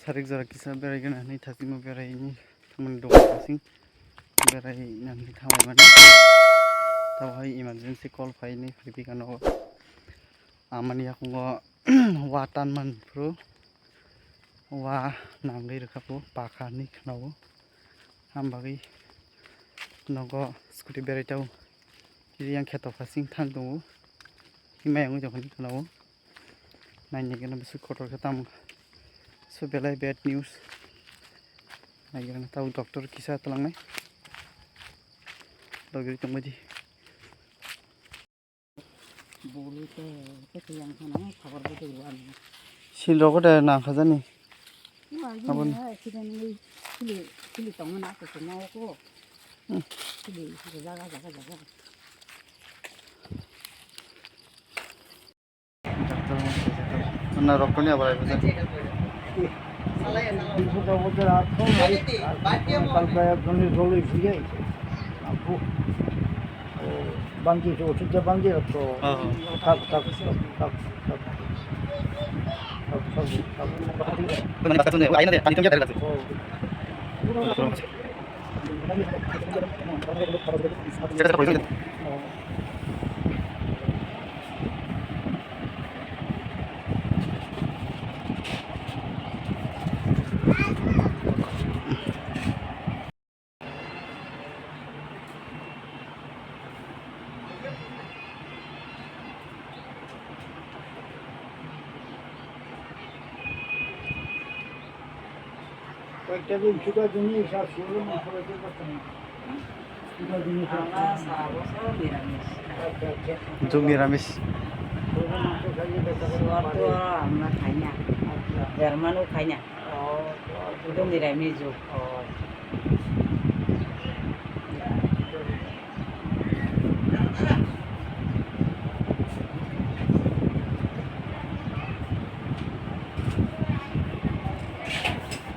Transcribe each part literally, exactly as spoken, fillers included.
Tarik jora kisa berai gana hinwi thasingmo berai ni thangmani dogan thasing berai nani thangmani. Tabo hai emergency call phai ni phai phi kano. Amani yakungo wa tan man phuru wa nangwi rwkha phu pakha hinwi khwnao. Ham bagwi nogo scooty berai tao. Yang kheto phasing thang tongo. Himai wngwi tongkha hinwi khwnao. Naina gana bwswk kotor khe tamo. So belai bad news. Naina gana tamo doctor kisa twlangnai. Logiri tongbaidi. Bolu te, te yang khana, khabar bo dulu ani. Sil rogo de nang khajani. Abon. Sili, sili tong na ko ko na ko. Hmm. Sili, sili jaga, jaga, jaga. Na rokoni abai bujai. Bangki se othai bangki rok to. Mane basta tune, aina de, ani tong jata. কয়েকটা দিন ছোট জিনিস আর ষোলো মাস হয়েছে করতে না। ছোট জিনিস আর আমরা সারা বছর নিরামিষ খাই। আচ্ছা, আচ্ছা। Jug niramis. ষোলো মাসে খাইলে বেচা করে সোয়াদ তো বাড়ে। আমরা খাই না। আচ্ছা। জার্মানও খাই না। ও, সোয়াদ তো শুধু নিরামিষ জুগ। ও।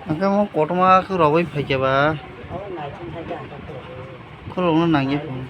Hwnkhe omo kotorma khe rogwi phaikhe ba. Khulukno nangya phone.